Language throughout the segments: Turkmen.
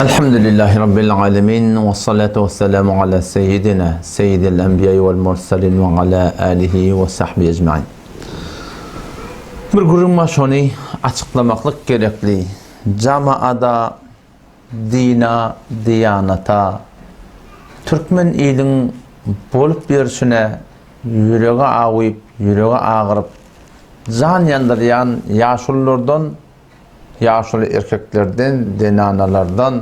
Elhamdülillahi Rabbil alemin ve salatu ve selamu ala seyyidina seyyidil enbiya vel mursalin ve ala alihi ve sahbihi ecmain. Bir gürrüň bar şony açyklamaklyk gerekli. Jamaada dina, diýanata, türkmen iliň bolup ýörşüne ýüregi awyp, ýüregi agyryp, jan ýandyrýan ýaşululardan, ýaşuly erkeklerden, zenanalardan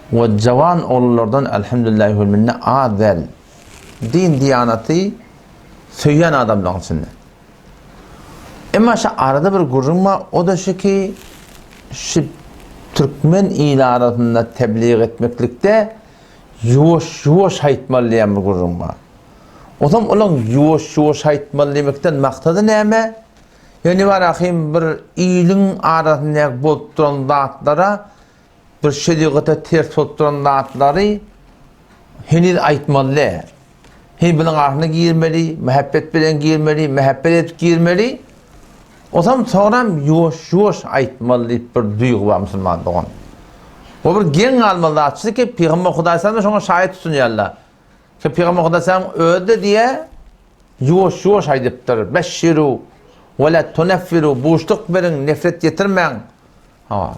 we jawan oglanlardan elhamdülillahi wel minne az däl. Din-diýanaty söýýän adamlaryň içinde. Emma şu arada bir gürrüň bar, o-da şu ki, şu türkmen ili arasynda tebliğ etmeklikde ýuwaş-ýuwaş aýtmaly diýen bir gürrüň bar. Onsoň olaň ýuwaş-ýuwaş aýtmaly diýmekden maksady näme? Ýöne bar ahym bir iliň arasynda bolup duran zatlara bir şerigata ters bolup duran zatlary heniz aýtmaly däl. Heniz bunuň arasyna girmeli, mähebbet bilen girmeli, mähebbet edip girmeli. Osam soňram ýuwaş-ýuwaş aýtmaly diýip bir duýgy bar musulman dogan. Bu bir geň galmaly zatçydy ki, Pygamber Hudaý sallam şoňa şaýat tutunýarlar. Ki Pygamber Hudaý sallam özi-de diýe ýuwaş-ýuwaş aýdypdyr. Beşşiru we la tuneffiru, buşluk beriň, nefret getirmäň. Hawa.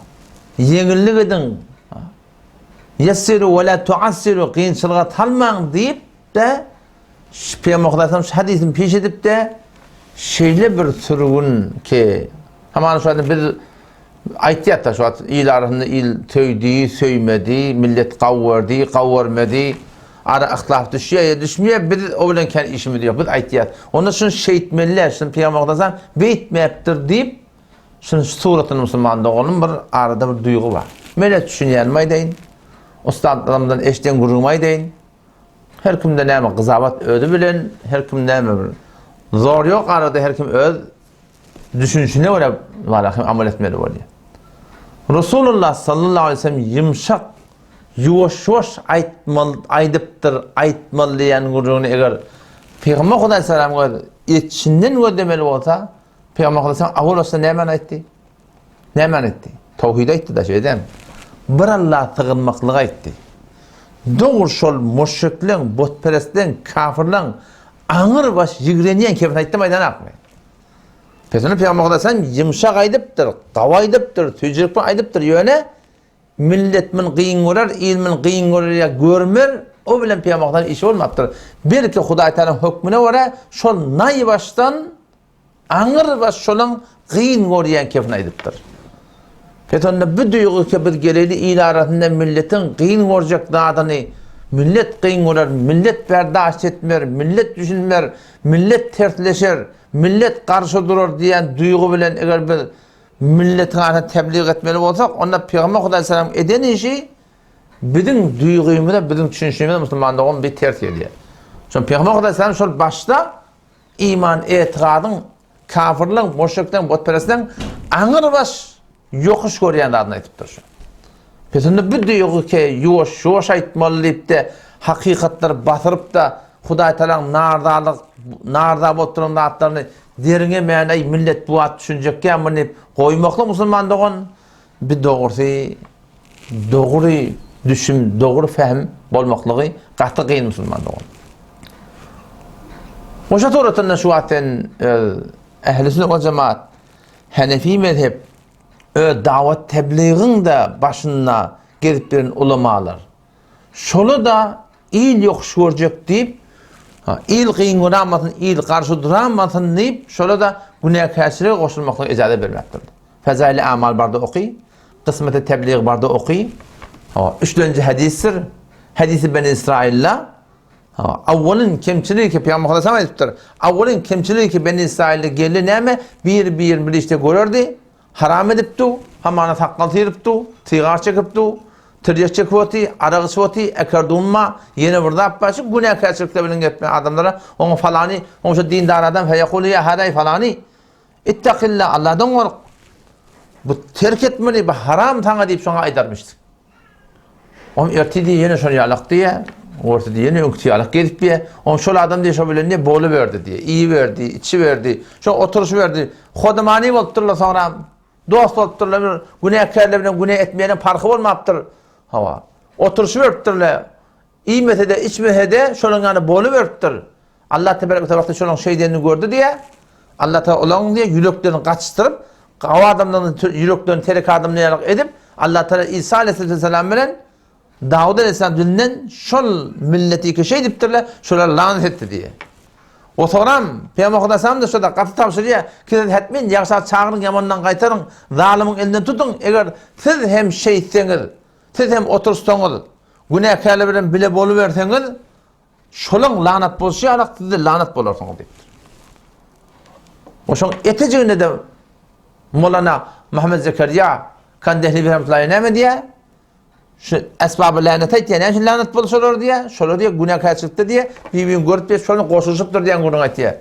Ýeňillik ediň. Ýessiru we la tuassiru, kynçylyga salmaň diýip-de, Pygamber Hudaý şu hadisyny peş edip-de, şeýle bir sürgün ki, hamana şu wagt biz aýtýarda şu wagt il arasynda il söýdi, söýmedi, millet gawy gördi, gawy görmedi, ara yhtilaf düşýär ýa düşmeýär, biz o bilen kän işimiz ýok, biz aýtýarys. Onda şuny şeýtmeli, şuny Pygamber Hudaý beýtmäpdir diýip, Şuny şu suratyny musulman doganym bir arada bir duýgy bar. Mene düşünýänim aýdaýyn. Ussatlarymdan eşiden gürrüňimi aýdaýyn. Her kimde näme gyzabat özi bilen, her kim näme bir zor ýok arada her kim öz düşünişine görä bar hem amal etmeli bolýar. Resulullah sallallahu aleyhi ve sellem ýumşak, ýuwaş-ýuwaş aýtmaly, aýdypdyr, aýtmaly diýen gürrüňini eger Pygamber Hudaý salam göz içinden gözlemeli bolsa, Pygamber Aleyhisselam awal başda nämäni aýtdy? Nämäni aýtdy? Tawhidi aýtdy da şeýdem. Bir Allaha sygynmaklygy aýtdy. Dogry şol müşrikleň, butperestleň, kafirleň aňyr baş ýigrenýän kebini aýtdymy aýdanakmy? Pesini Pygamber Aleyhisselam ýumşak aýdypdyr, gawy aýdypdyr, süýjülik bilen aýdypdyr, ýöne millet min gyn görer, il min gyn görer ýa görmer, o bilen Pygamber Aleyhisselam işi bolmapdyr. Belki Hudaý Taala hökmüne görä şol naýbaşdan Aňyr baş şolaň gyn görýän kefini aýdypdyr. Pes onda bu duýgy ki biz geleli il arasynda milletiň gyn görjek zadyny millet gyn görer, millet berdaşt etmer, millet düşünmer, millet tersleşer, millet garşy durar diýen duýgy bilen eger biz milletiň arasynda tebliğ etmeli bolsak, onda Pygamber Hudaý salam eden işi biziň duýgymyza, biziň düşünişimize musulman dogan bir ters gelýär. Şol Pygamber Hudaý salam şol başda Iman etigadyň kafirleň, müşrikleň, butperestleň aňyrbaş ýokuş görýän zadyny aýdypdyr şu. Pesinde bu duýgy ke ýuwaş ýuwaş aýtmaly diýip-de hakykatlary basyryp-da Hudaý Tagalaň narzalyk narza bolup duran zatlaryny derňemän aý millet bu wagt düşünjekkä muny diýip goýmaklyk musulman dogan Bir dogrusy dogry düşüm, dogry fähm bolmaklygy gaty gyn musulman dogan. Oşa suratynda şu wagt sen öz ehli sünnet we jemaat Hanefi mezhep öz dawat tebligiň de başynda gezip ýören ulamalar. Şola da il ýokuş görjek diýip, il gyn göramasyn, il garşy duramasyn diýip, şola da günäkärçilige goşulmaklyga ijazat bermepdir. Fezaili amal barda oky, Kysmeti teblig barda oky. Hawa, üçlenji hadisdir. Hadisi Beni Israilde. Hawa, awwalyn kemçiligi ki Pygamber Hudaý aýdypdyr. Awwalyn kemçiligi ki Beni Israilde geldi näme? Bir bir bir işde görerdi. Haram edipdi, hamana sakgal syrypdy, sigar çekipdi, tirýek çekip oty, arak içip oty, eker dumma, ýene bir zat bar, şu günäkärçilikler bilen gepme adamlara, oňa falany, oňa şu dindar adam, feýekulu ýa hadaý falany, Ittakilla, Allahdan gork. Bu terk etmeli, bu haram saňa diýip şoňa aýdarmyşdyk. Oň erti diýe ýene şol ýalak diýe, orta diýe ýene öňküsi ýalak gezip diýe. Oň şol adam diýe şo bilen diýe boluberdi diýe, iýiberdi, içiberdi, şo oturyşyberdi. Hodamany bolupdyrlar soňra dost bolupdyrlar, bir günäkärler bilen günä etmeýäniň parhy bolmapdyr. Hawa. Oturyşyberipdirler. Iýmese-de, içmese-de, şolaryň ýanynda boluberipdir. Allah tebarek we teala wagty şolaryň şeýdenini gördi diýýär. Allah teala olaryň diýýär ýüreklerini gaçyşdyryp, gawy adamlaryň ýüreklerini terek adamlar ýaly edip, Allah teala Isa aleyhisselam bilen Dawud aleyhisselam dilinden şol milleti ki şeýdipdirler, şolara lanet etdi diýýär. O soram, Pygamber Hudaýsalam da şoda gaty tabşyrýar, ki siz hetmin ýagşa çagyryň, ýamandan gaýtaryň, zalymyň elinden tutuň, eger siz hem şeýtseňiz, siz hem otursaňyz, günäkärler bilen bile boluberseňiz, şolaň lanat bolşy ýalak siz-de lanat bolarsyňyz diýipdir. O şoň etejiginde-de Molana Muhammed Zekeriýa Kandehlewi rahmetullahi näme diýýär? Şu esbaby länet aýtýar. Näme üçin länet boldy şolar diýýär? Şolar diýýär günäkärçilikde diýýär. Bir-birini görüp diýýär, şony goşulyşypdyr diýen gürrüň aýtýar.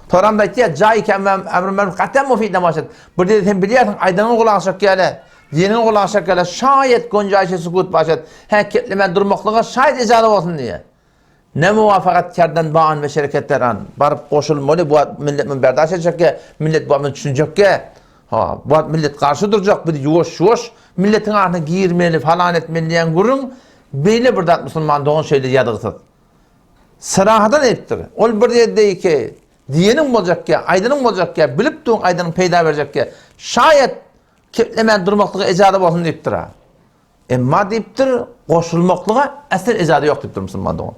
Toram da aýtýar, jaý ki emr meruf gatam mufid namaşat. Bir diýdi sen bilýärsiň, aýdanyňa gulak asjak ýaly, diýeniňe gulak asjak ýaly, şaýat gonjaýşy sukut başat. Hä keplemän durmaklyga şaýat ejaza bolsun diýýär. Ne muwafakat kerden ba an we şereket der an. Baryp goşulmaly bu wagt millet muny berdaş etjekge, millet bu wagt muny düşünjekge. Ha, bu wagt millet garşy durjak, biz ýuwaş-ýuwaş milletiň arasyna girmeli, falan etmeli diýen gürrüň beýle bir zat musulman dogan şeýle ýazyksyz. Syrahadan edipdir. Ol bir ýerde ki, diýeniň boljakka, aýdanyň boljakka, bilip duň aýdanyň peýda berjekge. Şaýat keplemän durmaklyga ejaza bolsun diýipdir. Emma diýipdir, goşulmaklyga äsel ejaza ýok diýipdir musulman dogan.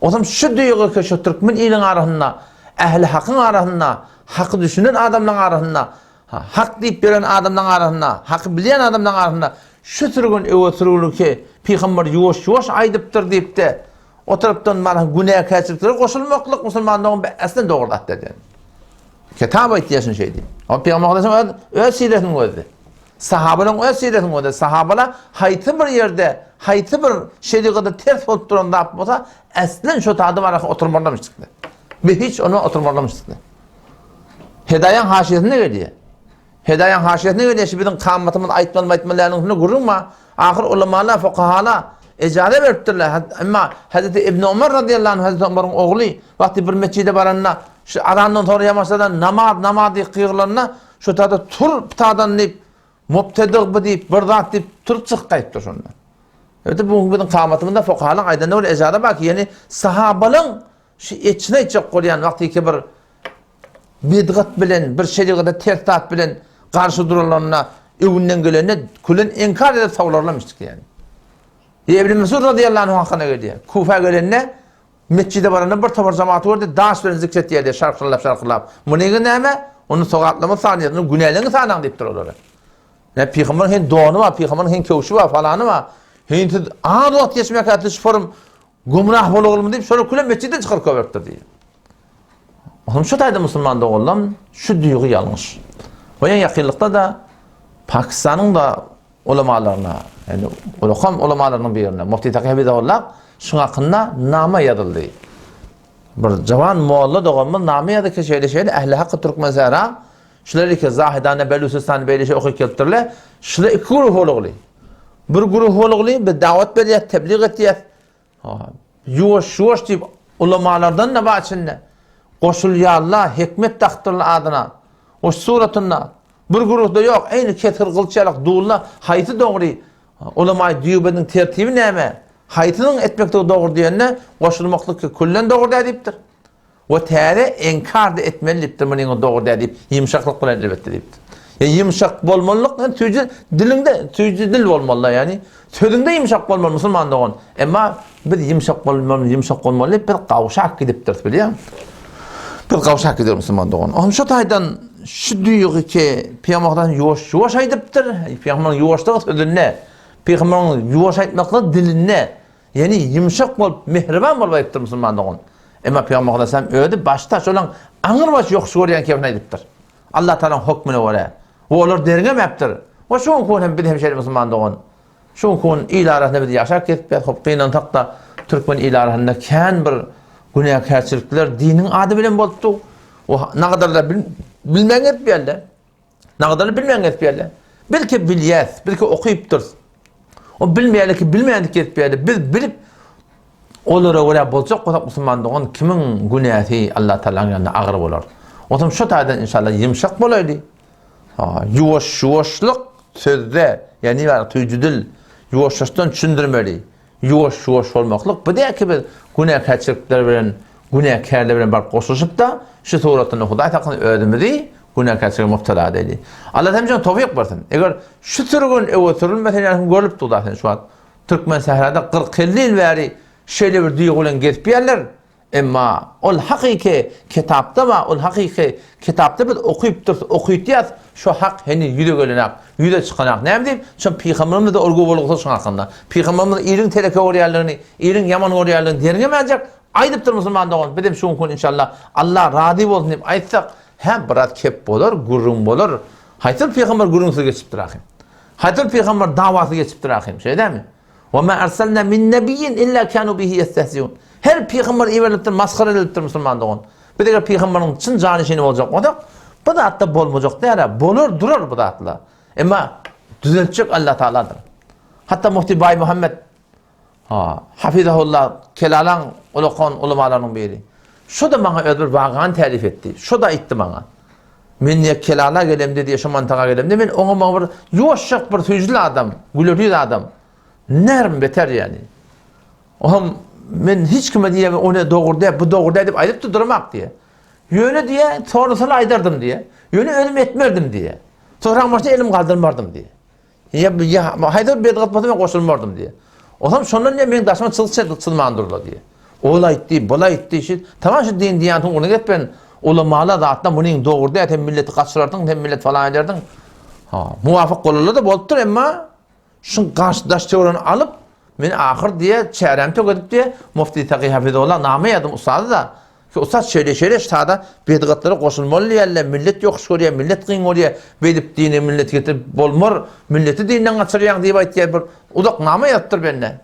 Ozam şu duýgy ki şu türkmen iliň arasynda, ähli hakyň arasynda, haky düşünen adamlaryň arasynda, hak diýip ýören adamlaryň arasynda, haky bilýän adamlaryň arasynda şu sürgün öwe sürgünli ki pygamber ýuwaş-ýuwaş aýdypdyr diýipde, o tarapdan mana günäkärçiliklere goşulmaklyk musulman dogan äslen dogry zat däl. Kitap aýtýar şuny şeý diýip. O pygamber öz öz siresini gözdi. Sahabalaryň öz siresini gözle. Sahabalar haýsy bir ýerde, haýsy bir şerigada ters bolup duran zat bolsa, äslen şo taýda baraka oturmarlarmyşdyklar. Bir hiç ona oturmarlarmyşdyklar. Hedaýaň haşiýesinde gelýär. Hedaýaň haşiýesinde gelýär, şu biziň kamatymyz aýtmaly aýtmaly däliniň üstünde gürrüň bar. Ahyr ulamalar, fukahalar ejaza beripdirler. Emma Hazreti Ibn Omar radiyallahu anh, Hazreti Omaryň ogly wagty bir mesjide baranda, şu azandan soňra ýamaşladan namaz, namaz diýip gygyrylanda, Şu tada tur pitadan diýip, mubtedig bu diýip, bir zat diýip turup çykyp gaýypdyr şonda. Öte bu biziň kamatymyzda fokalaň aýdanyna görä ejaza bar ki, ýani sahabalaň şu etçine aýtjak bolýan wagtyky bir bidgat bilen, bir şerigada ters zat bilen garşy duranlarynda öwünden gelende külen inkar edip sawlarlamışdyk ýani. Ibn Mesud radiyallahu anh hakyna gelýär. Kufa gelende Metjide baranda bir topar jemagaty gördi, daş bilen zikr etýärdi, şarkyllap-şarkyllap. Munyňy näme? Ony sogaplama sanýar, ony günäleňi sanaň diýipdir olara. Ne pygamberiň hem dony bar, pygamberiň hem köwşi bar, falany bar. Hen siz az wagt geçmekä siz şorum gümrah bolagylmy diýip, şolar küle metjiden çykaryp goýberipdir diýýär. Onuň şu taýda musulman doganlam şu duýgy ýalňyş. We ýakynlykda da Pakistanyň da ulamalaryna, ýagny ulakam ulamalarynyň birine, Mufti Taki Hafizahullah şuň hakynda nama ýazyldy. Bir jawan molla doganymyz nama ýazdy ki, şeýle-şeýle ähli haky türkmen sära, şular iki Zahidanda, Belusistanda beýle şey okyp gelipdirler. Şular iki guruh bolugly. Bir guruh bolugly biz dawat berýäs, tebliğ etýäs. Ýuwaş-ýuwaş diýip ulamalardan-da bar içinde. Goşulýarlar, hikmet dakdyrlar adyna. O suratynda bir guruhda ýok, eýni kesgir gylyç ýalak dulla haýsy dogry, ulamaý Dýubeniň tertibi näme, haýsynyň etmekligi dogry diýende goşulmaklyk küllen dogry däl diýipdir. We täze enkar-da etmeli diýipdir, munyňy dogry däl diýip, ýumşaklyk bilen elbetde diýipdir. Ýa ýumşak bolmalylyk, ýa süýji diliňde süýji dil bolmaly, ýagny sözüňde ýumşak bolmaly musulman dogan. Emma biz ýumşak bolmaly, ýumşak bolmaly diýip biz gawşak gidipdiris, bilýäňmi? Biz gawşak gidiyoruz musulman dogan. Onuň şu taýdan şu duýgy ki Pygamberden ýuwaş-ýuwaş aýdypdyr. Pygamberiň ýuwaşlygy sözünde, Pygamberiň ýuwaş aýtmaklygy dilinde. Ýagny ýumşak bolup, mähriban bolup aýdypdyr musulman dogan. Emma Pygamber aleyhisselam özi başda şolaň aňrybaş ýokuş görýän kebini aýdypdyr. Allah Taalanyň hökmüne görä. We olar derňemäpdir. We şu gün hem biz hem şeýle musulman dogan. Şu gün il arasynda biz ýaşap gezipýäs. Hop gynansak-da türkmen il arasynda kän bir günäkärçilikler diniň ady bilen bolupdy. O nagadarlar bilmän gezipýärler. Nagadarlar bilmän gezipýärler. Biz ki bilýäs, biz ki okypdyrys. O bilmeýärler ki bilmändik gezipýärler. Biz bilip olara görä boljak bolsak musulman dogan kimiň günäsi Allah Taalanyň ýanynda agyr bolar. Onsoň şu taýdan inşallah ýumşak bolaýly. Ýuwaş-ýuwaşlyk sözde, ýagny bar süýji dil. Ýuwaş-ýuwaşdan düşündirmeli. Ýuwaş-ýuwaş bolmaklyk bu däl ki biz günäkärçilikler bilen, günäkärler bilen baryp goşulyşyp-da, şu suratynda Hudaý saklasyn özümizi günäkärçilige mubtala edeli. Allah hemmämize towfyk bersin. Eger şu sürgün öňe sürülmese ýa görlüp dur zaten şu wagt. Türkmen sährada 40-50 ýyl bäri şeýle bir duýgy bilen gezip ýörler. Emma ol hakyky kitapda bar, ol hakyky kitapda biz okyp durus, okytýas, şo hak heniz ýüze gelenak, ýüze çykanak. Näme diýip? Şo pygamberimiz-de urgy bolgusyz şoň hakynda. Pygamberimiz iliň teleke görýänligini, iliň ýaman görýänligini derňemäjek, aýdypdyr musulman dogan. Bizem şu gün inşallah Allah razy bolsun diýip aýtsak, hä biraz kep bolar, gürrüň bolar. Haýsy bir pygamber gürrüňsiz geçipdir ahym? Haýsy bir pygamber dawasyz geçipdir ahym? Şeýle dälmi? Wa ma arsalna min nabiyyin illa kanu bihi yestehziun. Her pygamber iberilipdir, masgara edilipdir musulman dogan. Biz eger pygamberiň çyn janyşini boljak bolsak, bu zatda bolmajak däl, bolar durar bu zatlar. Emma düzeltjek Allah Taaladyr. Hatda Mufti Baý Muhammed ha, hafizahullah Kelalaň ulakan ulamalarynyň biri. Şo da maňa öz bir wagany tälif etdi. Şo da aýtdy maňa. Men diýe Kelala gelemde diýe şu mantaga gelemde men oňa maňa bir ýuwaşjak bir süýjüli adam, güler ýüz adam. Nerm beter ýani. Oňam men hiç kime diýe o ne dogry däl, bu dogry däl diýip aýdyp duramak diýe. Ýöne diýe sorasalar aýdardym diýe. Ýöne özüm etmerdim diýe. Soran bolsa elim galdyrmardym diýe. Ýa ýa haýsy bir bedgat bolsa men goşulmardym diýýär. Onsoň şondan diýýär meň daşyma çyzyk çyzyk çyzman durlar diýýär. Ol aýtdy, bul aýtdy, şu tamam şu din diýýänsiň uny gep ben ulamala zatdan munyň dogry däl sen milleti gaçyrarsyň sen millet falan ederdiň. Ha, muwafyk bolarlar-da bolupdyr emma şuň garşy daş töweregini alyp men ahyr diýe çärämi tökedip diýe Mufti Taky Hafizullah name ýazdym ussady-da. Ki ussat şeýle şeýle ştada bedgatlara goşulmaly diýerler, millet ýokuş görýär, millet kyn görýär, beýdip dini milleti getirip bolmar, milleti dinden gaçyrýaň diýip aýtýar bir uzak nama ýazypdyr bende.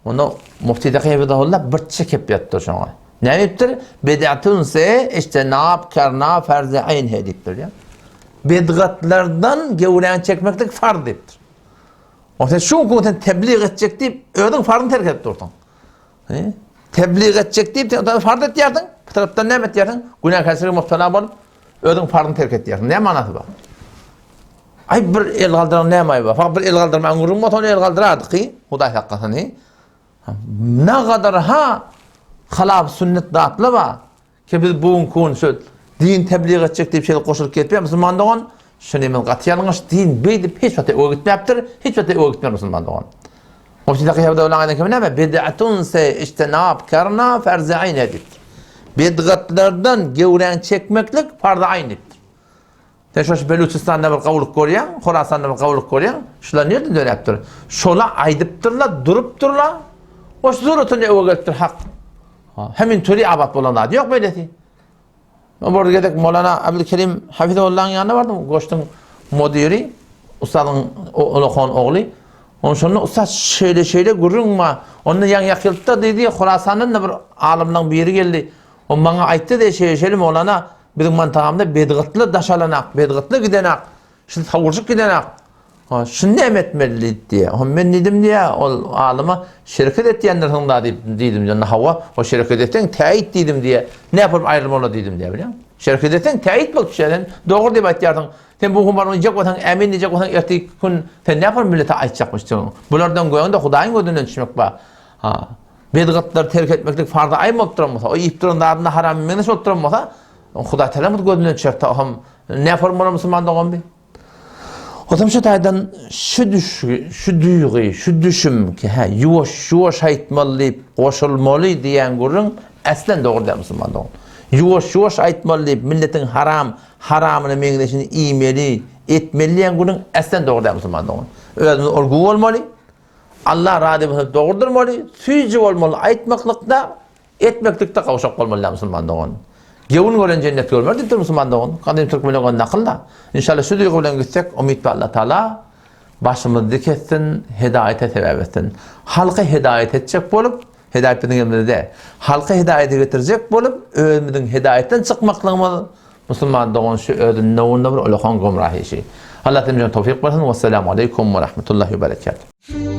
Onda Mufti Taky Hafizullah bir çekip ýatypdyr şoňa. Näme diýipdir? Bed'atun se ijtinab karna farz-i ayn he diýipdir ýa. Bedgatlardan gewräňi çekmeklik farz diýipdir. O sen şu gün sen tebliğ etjek diýip özüň farzyny terk edip dursuň. Tebliğ etjek diýip sen farz etýärsiň, bir tarapdan näme etýärsiň? Günäkärçilige mubtala bolup, özüň farzyny terk etýärsiň. Näme manasy bar? Aý bir el galdyran näme aýby bar? Fakat bir el galdyrmaň gürrüň bolsa ony el galdyrardyk, Hudaý saklasyn. Nagadar ha halaf sünnet zatlar bar. Ki biz bu günki gün şu din tebliğ etjek diýip şeýle goşulyp gezipýär musulman dogan. Şuny men gaty ýalňyş din beýdip hiç wagt öňe gitmäpdir, hiç wagt öňe gitmez musulman dogan. Mufti Taky Hafizahullah aýdan kimi näme? Bid'atun se ijtinab karna farz-i aýn diýipdir. Bidgatlardan gewräň çekmeklik farz-i aýn diýipdir. Sen şo Beluçistanda bir gowulyk görýäň, Horasanda bir gowulyk görýäň, şular nirden döräpdir? Şola aýdypdyrlar, durupdyrlar. O suratynda öwe gelipdir hak. Hemin töli abat bolan zady ýok beýlesi. O bir gezek Molana Abdülkerim Hafizullah'yň ýanyna bardym, goşduň müdiri, ustadyň ulakan ogly. Onun şonda ussat şeýle şeýle gürrüň bar. Onda ýaň ýakyltda diýdi, Horasandan da bir alymlaryň biri geldi. O maňa aýtdy diýdi, şeýle şeýle Molana Biziň mantagamda bedgatly daş alanak, bedgatly gidenak, şu sawurjyk gidenak. Ha, şuny näme etmeli diýdi diýýär. Hom men diýdim diýýär, ol alyma şereket etýändirsiň da diýip diýdim. Ýa hawa, o şereket etseň täýit diýdim diýýär. Näme bolup aýrylmaly diýdim diýýär, bilýäňmi? Şereket etseň täýit bolup düşýär. Sen dogry diýip aýtýarsyň. Sen bu humaryny iýjek bolsaň, ämin diýjek bolsaň, erteki gün sen näme bolup millete aýtjakmyşsyň? Bulardan göňde Hudaýyň gözünden düşmek bar. Ha. Bedgatlary terk etmeklik farz-y aýn bolup duran bolsa, o iýip duran zadyna haram meňzeş bolup duran bolsa, Hudaý Tagalamyz gözünden düşer, ohm ne form bolar musulman dogan bi? Otam şu taýdan şu düşgi, şu duýgy, şu düşüm ki, hä, ýuwaş, ýuwaş aýtmaly diýip goşulmaly diýen gürrüň äslen dogry däl musulman dogan. Ýuwaş, ýuwaş aýtmaly diýip milletiň haram, haramyna meňzeşini iýmeli, etmeli diýen gürrüň äslen dogry däl musulman dogan. Özümiz ol bolmaly. Allah razy bolsa dogry durmaly, süýji bolmaly aýtmaklykda, etmeklikde gowşak bolmaly däl musulman dogan. Gewün gören jennet görmer diýipdir musulman dogan. Gadym türkmenler goýan nakyl-da. Inşallah şu duýgy bilen gitsek, umyt bar Allah Taala başymyzy dik etsin, hedaýete sebäp etsin. Halky hedaýet etjek bolup, hedaýet biziň elimizde däl. Halky hedaýete getirjek bolup, özümiziň hedaýetden çykmaklygymyz Musulman dogan şu özünde onda bir ulakan gümrah işi. Allah hemmämize towfyk bersin. Wessalamu aleýkum we rahmetullahi we berekatuh.